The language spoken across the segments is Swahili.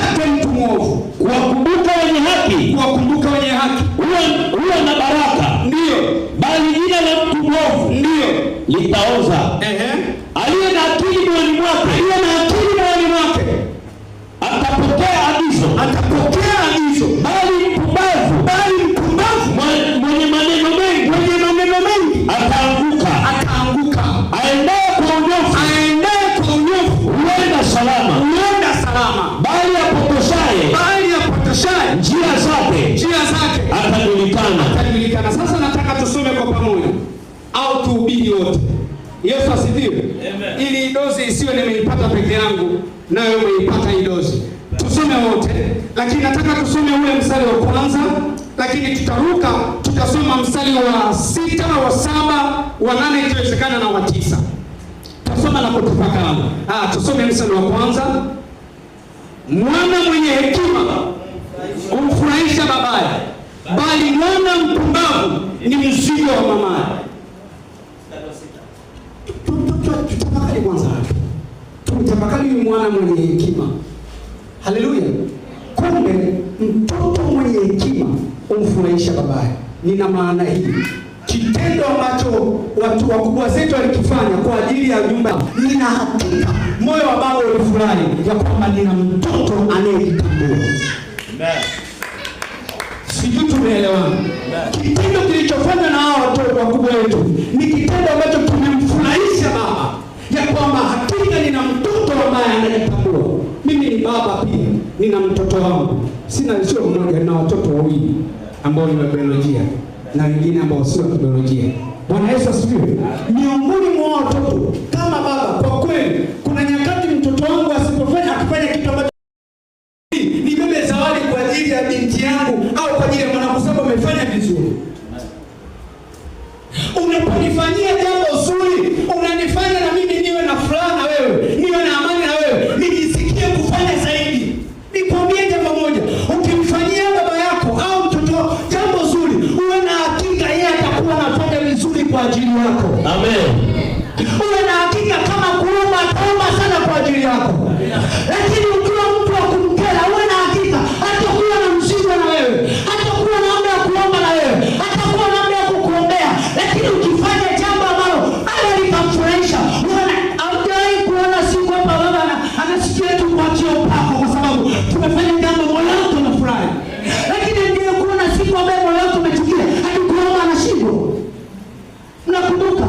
chake mtu mwovu. Kuwakumbuka wenye haki Kuwakumbuka wenye haki, huwa na baraka, ndiyo, bali jina la mtu mwovu ndiyo. litaoza. Ehe, Aliye na akili moyoni mwake aliye na akili moyoni mwake atapokea agizo, atapokea agizo, bali mpumbavu bali mpumbavu mwenye maneno mengi mwenye maneno mengi ataanguka. ataanguka. Aendaye kwa unyofu Aendaye kwa unyofu huenda salama, huenda salama, bali apotoshaye bali apotoshaye njia zake njia zake atajulikana. atajulikana. Sasa nataka tusome kwa pamoja au tuhubiri wote. Yesu asifiwe. Ili dozi isiyo nimeipata peke yangu, nayo umeipata hii dozi. Tusome wote, lakini nataka tusome ule mstari wa kwanza, lakini tutaruka, tutasoma mstari wa 6, wa 7, wa 8 ikiwezekana na wa 9. Tutasoma na kutafakari. Tusome mstari wa kwanza. Mwana mwenye hekima humfurahisha babaye, bali mwana mpumbavu ni mzigo wa mamaye. Tutafakari kwanza hapa, tumtafakari huyu mwana mwenye hekima. Haleluya! Kumbe mtoto mwenye hekima humfurahisha babaye. Nina maana hii, kitendo ambacho watu wakubwa zetu walikifanya kwa ajili ya nyumba, nina hakika moyo wa baba ulifurahi ya kwamba nina mtoto anayejitambua. Sijui tumeelewana. Kitendo kilichofanywa na hao watoto wakubwa wetu ni kitendo ambacho kimemfurahisha baba, ya kwamba hakika nina mtoto ambaye anajitambua. Mimi ni baba pia, nina mtoto wangu, sina, sio mmoja, nina watoto wawili ambao ni wa biolojia na wengine ambao sio wa biolojia. Bwana Yesu asifiwe. Miongoni mwa watoto kama baba, kwa kweli kuna nyakati mtoto wangu asipofanya, akifanya kitu ambacho nibebe zawadi kwa ajili ya binti yangu au kwa ajili ya mwanangu, sababu amefanya vizuri. Unaponifanyia jambo zuri, unanifanya na mimi niwe na furaha na wewe, niwe na amani na wewe, nijisikie kufanya zaidi. Nikwambie jambo moja, ukimfanyia baba yako au mtoto jambo zuri, uwe na hakika yeye atakuwa anafanya vizuri kwa ajili yako. Amen. Uwe na hakika kama kuomba, ataomba sana kwa ajili yako. Lakini ukiwa mtu wa kumkera, uwe na hakika hatakuwa na mzigo na wewe, hatakuwa na muda wa kuomba na wewe, hatakuwa na muda wa kukuombea. Lakini ukifanya jambo ambalo bado likamfurahisha, haujawahi kuona siku kwamba baba anasikia tu kuachia upako kwa sababu tumefanya jambo, moyo wake unafurahi. Lakini ndiye kuona siku ambayo moyo wake umechukia, hadi kuomba anashindwa. Mnakumbuka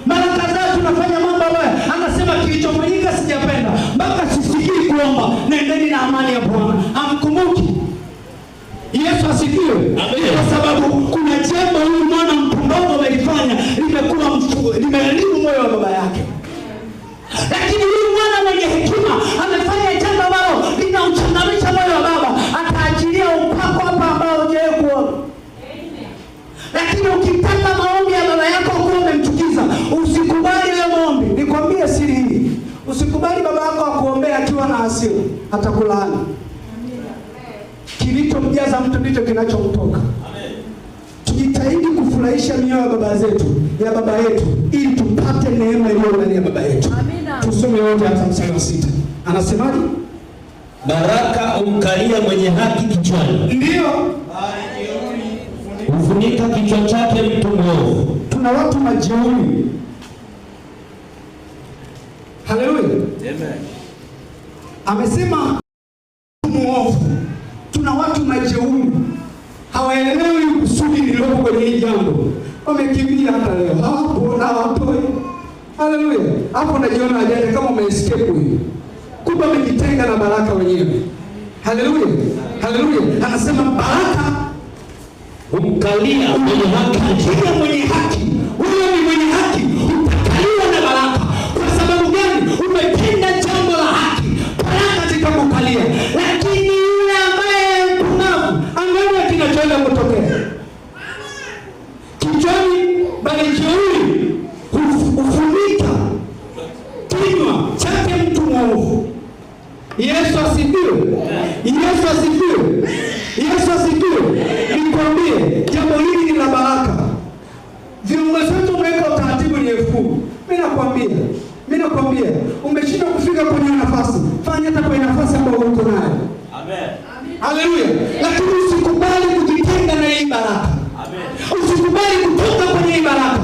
mara kadhaa tunafanya mambo ambayo anasema kilichofanyika sijapenda, mpaka sisikii kuomba, nendeni na amani ya Bwana. Hamkumbuki? Yesu asifiwe. Amen. Kwa sababu kuna jambo huyu mwana mpumbavu amelifanya limekuwa limeharibu moyo wa baba yake. Lakini huyu mwana mwenye hekima amefanya jambo ambalo linauchangamsha moyo wa baba, ataachilia upako hapa ambao hujawahi kuona. Lakini ukitaka maombi ya baba yako kuwa umemchukiza, usikubali hayo maombi. Nikwambie siri hii, usikubali baba yako akuombea akiwa na hasira, atakulaani. Kilichomjaza mtu ndicho kinachomtoka. Tujitahidi kufurahisha mioyo ya baba zetu, ya baba yetu, ili tupate neema iliyo ndani ya baba yetu. Amina. Tusome wote hata mstari wa 6. Anasemaje? Baraka humkalia mwenye haki kichwani, Ndiyo, hufunika kichwa chake mtu mwovu. tuna watu majeuri. Haleluya. Amen. Amesema muovu. Tuna watu majeuri, hawaelewi kusudi lililopo kwenye hili jambo, wamekimbia hata leo, hawapo na hawatoi. Haleluya! Hapo unajiona wajanja kama umeescape hivi, kumbe wamejitenga na baraka wenyewe. Haleluya, haleluya. Anasema baraka Humkalia mwenye haki kichwani, kila mwenye haki, huyo ni mwenye haki, utakaliwa na baraka. Kwa sababu gani? Umetenda jambo la haki, baraka zitakukalia. Lakini yule ambaye mpumbavu, angalia kinachoenda kutokea kichwani, bali jeuri hufunika kinywa chake mtu mwovu. Yesu asifiwe! Yesu asifiwe! Yesu asifiwe! Nikwambie jambo hili ni la baraka. Viongozi wetu wameweka utaratibu ni 10,000. Mimi nakwambia umeshindwa kufika kwenye nafasi, fanya hata kwenye nafasi ambayo uko nayo. Haleluya! Lakini usikubali kujitenga na hii baraka, usikubali kutoka kwenye hii baraka.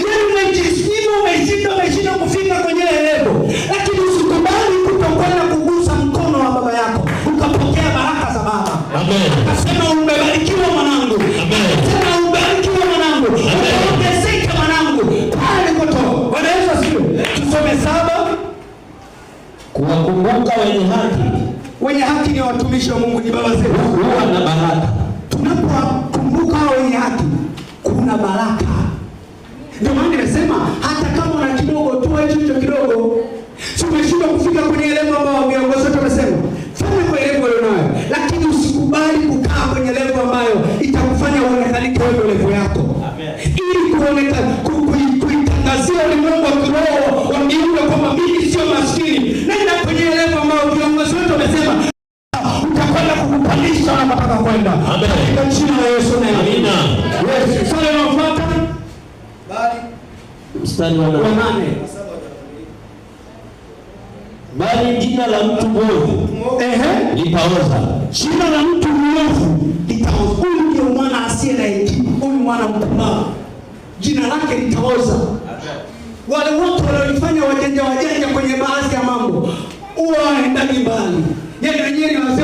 Yaani umejisimu, umeshinda, umeshinda kufika kwenye ile level, lakini usikubali kutokwenda kugusa mkono wa baba yako ukapokea baraka za baba. Amen. Akasema umebarikiwa mwanangu, Amen. akasema umebarikiwa mwanangu, umeongezeka mwanangu, pale nilikotoka. Bwana Yesu asifiwe. Tusome 7. Kuwakumbuka wenye haki Wenye haki ni watumishi wa Mungu, ni baba zetu. huwa na baraka. Tunapowakumbuka hao wenye haki kuna baraka. Ndio maana nimesema hata kama una kidogo, toa hicho hicho kidogo. Si umeshindwa kufika kwenye level ambayo viongozi wetu wamesema, fanya kwa level ulionayo, lakini usikubali kukaa kwenye level ambayo itakufanya uonekanike wewe level yako, ili kuonekana kuitangazia ulimwengu wa kiroho wa mbinguni kwamba mimi sio maskini. Nenda kwenye level ambayo viongozi wetu wamesema utakwenda kukupandisha unapotaka kwenda. Amen. Katika jina la Yesu na Amina. Yes. Swali linalofuata Bali Mstari wa wa 8. 8. Bali jina la mtu mwovu Ehe. litaoza. Jina la mtu mwovu litaoza. Huyu ndio mwana asiye na hekima, huyu mwana mpumbavu, jina lake litaoza. Wale wote waliofanya wajanja wajanja kwenye baadhi ya mambo huwa waendagi mbali. Yaani wenyewe ni wazee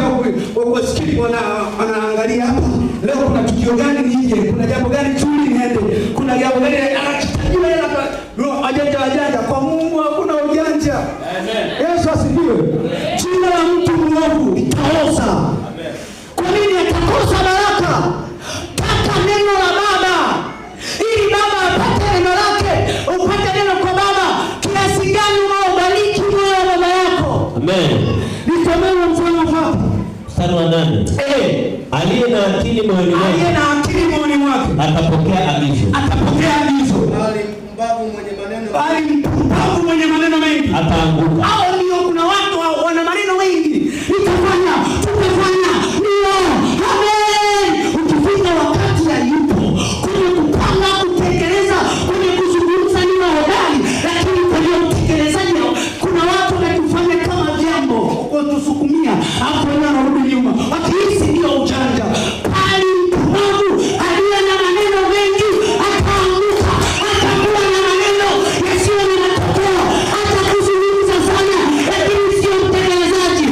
wa kuwasikili, wanaangalia hapa leo kuna tukio gani nije, kuna jambo gani zuri niende, kuna jambo gani anachitajua hela kwa wajanja wajanja. Kwa Mungu hakuna ujanja. Yesu asifiwe. Jina la mtu mwovu litaoza. Kwa nini atakosa baraka? Taka neno la baba ili baba apate neno lake, upate neno kwa baba. Kiasi gani unaobariki moyo wa baba yako? Amen. Nisomee mfano ufuatao. Mstari wa 8. Aliye na akili moyoni Aliye mwake na akili moyoni mwake atapokea agizo, atapokea agizo, bali mpumbavu mwenye maneno bali mpumbavu mwenye maneno mengi ataanguka. Hao ndio kuna watu wana maneno mengi, nitafanya, tutafanya, ndio, amen. Ukifika wakati hayupo kwenye kupanga, kutekeleza, kwenye kuzungumza ni hodari, lakini kwenye utekelezaji kuna watu wanatufanya kama vyombo kutusukumia, alafu wenyewe wanarudi nyuma wakihisi ndio ujanja. Bali mpumbavu aliye na maneno mengi ataanguka, atakuwa na maneno yasiyo na matokeo, atakuzungumza sana, lakini sio mtekelezaji.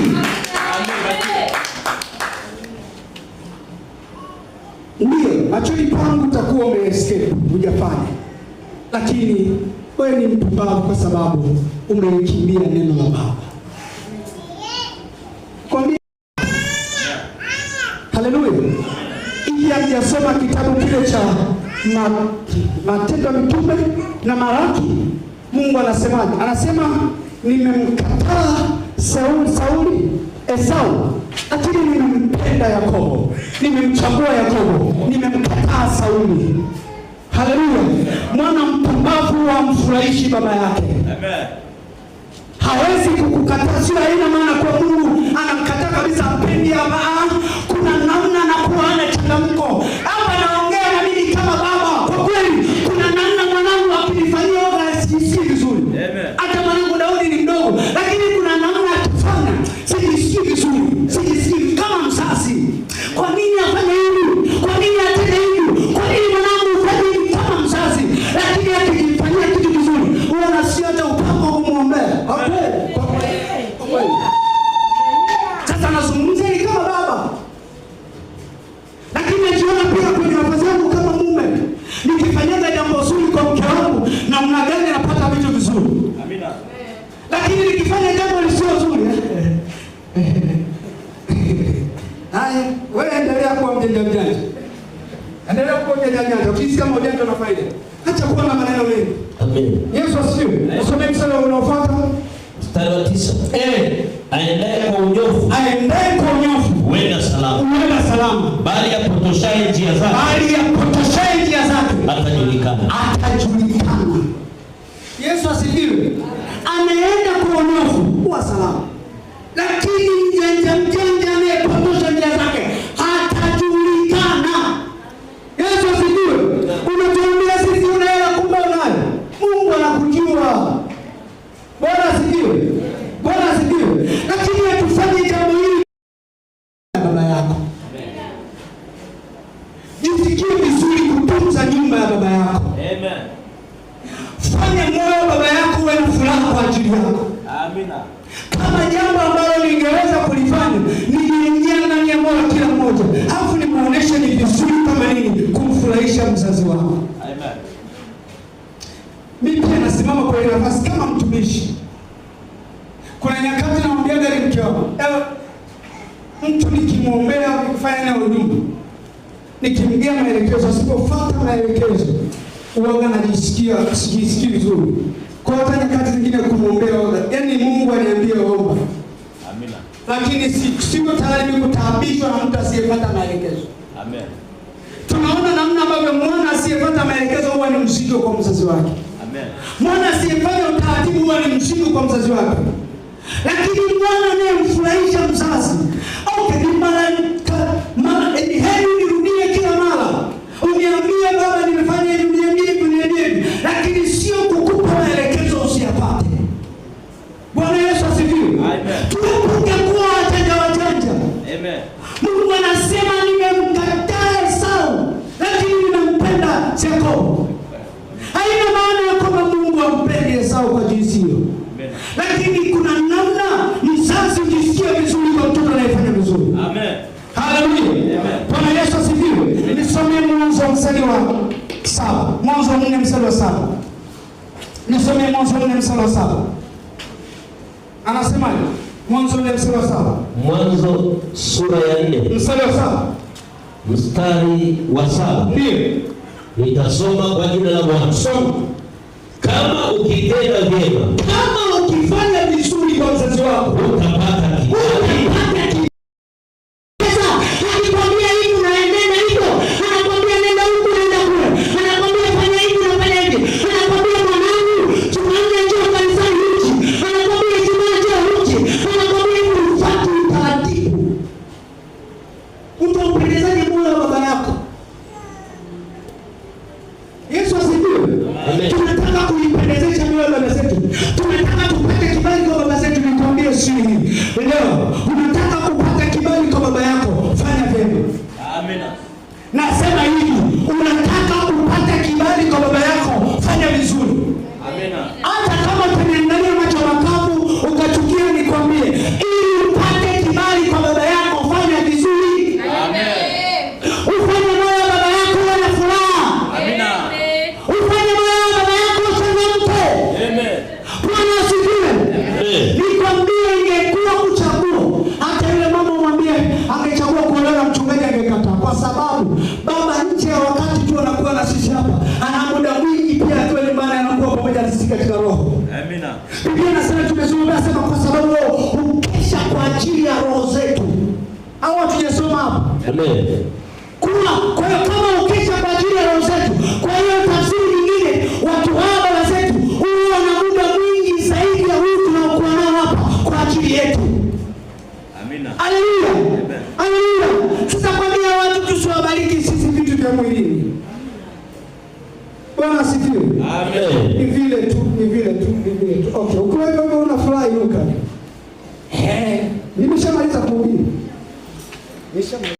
Ndiyo, machoni pangu utakuwa umeescape, hujafanya, lakini wewe ni mpumbavu kwa sababu umelikimbia neno la Baba. Kwambia, haleluya. Ili hamjasoma kitabu kile cha Matendo ya Mitume na Malaki, Mungu anasemaje? Anasema nimemkataa Sauli, Esau, lakini nimempenda Yakobo, nimemchagua Yakobo, nimemkataa Sauli. Haleluya! Mwana mpumbavu hamfurahishi baba yake. Hawezi kukukataa, sio haina maana kwa Mungu anamkataa kabisa, apendi ama kuna namna anakuwa hana changamko. Hapa naongea na mimi kama baba, kwa kweli kuna namna mwanangu akinifanyia oga sijisikii vizuri. Hata mwanangu Daudi ni mdogo, lakini kuna namna akifanya sijisikii vizuri, sijisikii kama mzazi. Kwa nini afanye hivi? Kwa nini atende hivi? Kwa nini mwanangu ufanye hivi kama mzazi? Lakini akijifanyia kitu kizuri, huwa nasikia hata upako wa kumwombea. Kwa kweli, kwa kweli, kwa kweli. Sasa nazungumzia ni kama baba, lakini najiona pia kwenye nafasi yangu kama mume, nikifanyaga jambo zuri kwa mke wangu, namna gani napata vitu vizuri, lakini nikifanya jambo lisio zuri, haya, wewe endelea kuwa mjanja mjanja, endelea kuwa mjanja mjanja. Ukihisi kama ujanja una faida, acha kuwa na maneno mengi. Amen. Yesu asifiwe. Usome mstari unaofuata. Mstari wa 9. Aendaye kwa unyofu Aendaye kwa unyofu huenda salama, huenda salama, bali apotoshaye njia zake bali apotoshaye njia zake atajulikana. atajulikana. Yesu asifiwe. Anaenda kwa unyofu huwa salama, lakini mjanja mjanja anayepotosha njia zake hatajulikana. Yesu asifiwe. Unatuambia sisi una hela, kumbe unayo. Mungu anakujua. Bwana asifiwe. Bwana asifiwe. Lakini hatufanye jambo hili baba yake. yako. Amina. Kama jambo ambalo ningeweza kulifanya, ningeingia ndani ya moyo kila mmoja, alafu nimuoneshe ni vizuri kama nini kumfurahisha mzazi wako. Amen. Mimi pia nasimama kwa ile nafasi kama mtumishi. Kuna nyakati namwambiaga ni mke wangu, mtu nikimwombea, nikifanya naye huduma, nikimgea maelekezo, asipofuata maelekezo huwaga najisikia sijisikii vizuri. Kwa hiyo hata nyakati zingine kumwombea huwaga, yaani Mungu aniambie omba. Amina. Lakini siko tayari mimi kutaabishwa na mtu asiyefuata maelekezo. Amen. Tunaona namna ambavyo mwana asiyefuata maelekezo huwa ni mzigo kwa mzazi wake. Amen. Mwana asiyefanya utaratibu huwa ni mzigo kwa mzazi wake. Lakini mwana anayemfurahisha mzazi, okay, ni mara ni heri nirudie kila mara. Uniambie baba nimefanya hivi, uniambie hivi, uniambie hivi, lakini sio kukupa maelekezo usiyapate. Bwana Yesu asifiwe. Amen. Tuepuke kuwa wajanja wajanja. Amen. Mungu anasema nimemkataa Esau, lakini nimempenda Yakobo. Haina maana ya kwamba Mungu ampendi Esau kwa jinsi hiyo. Amen. Lakini kuna namna mzazi ujisikie vizuri kwa mtoto anayefanya vizuri. Amen. Haleluya. Amen. Bwana Yesu asifiwe. Nisomee Mwanzo mstari wa 7. Mwanzo 4 mstari wa 7. Nisomee Mwanzo 4 mstari wa 7. Anasemaje? Mwanzo 4 mstari wa 7. Mwanzo sura ya 4 Mstari wa 7. mstari wa 7. Ndiyo. Nitasoma kwa jina la Bwana. Soma. Kama ukitenda vyema, Kama ukifanya vizuri kwa mzazi wako, utapata kibali. utapata kibali. Akikwambia hivi unaenenda hivyo, anakwambia nenda huku nenda kule, anakwambia fanya hivi unafanya hivi, anakwambia mwanangu Jumanne njoo kanisani uchi, anakwambia Ijumaa njoo uchi, anakwambia hivi, ufuate utaratibu. Utaupendezaje moyo wa baba yako? Yesu asifiwe. Amen. Tunataka kuipendezesha mioyo ya baba zetu. Tunataka tupate kibali kwa baba zetu. Nikwambie siri hii leo, unataka kupata kibali kwa baba yako, fanya vyema. Amina. Nasema hivi, unataka kupata kibali kwa baba yako, fanya vizuri. Amina. Hata kama utaniangalia macho makavu ukachukia, nikwambie, ili upate kibali kwa baba yako, fanya vizuri. Amen. Ufanye moyo wa baba yako uwe na furaha. Amina. Ufanye moyo wa baba yako uchangamke. Amen. Bwana asifiwe. Amen. Nikwambie, ingekuwa kuchagua, hata yule mama umwambie angechagua kuolewa na mchungaji angekataa, kwa sababu baba nje ya wakati tu anakuwa na sisi hapa, ana muda mwingi pia akiwa nyumbani anakuwa pamoja na sisi katika roho. Amina. Biblia inasema, tumesoma, nasema kwa sababu wao hukesha kwa ajili ya roho zetu. Au hatujasoma hapa? Amen. Kuna kwa hiyo kama ukesha kwa ajili ya roho zetu, kwa hiyo tafsiri nyingine, watu hawa baba zetu huwa na muda mwingi zaidi ya huu tunaokuwa nao hapa kwa ajili yetu. Amina. Haleluya, Amen. haleluya. Sasa kwambia watu tusiwabariki sisi vitu vya mwilini. Bwana asifiwe. Amen. Ni vile tu, ni vile tu, ni vile tu. Okay, ukiwa hivyo hivyo unafurahi luka. Nimeshamaliza kuhubiri. Nimeshamaliza.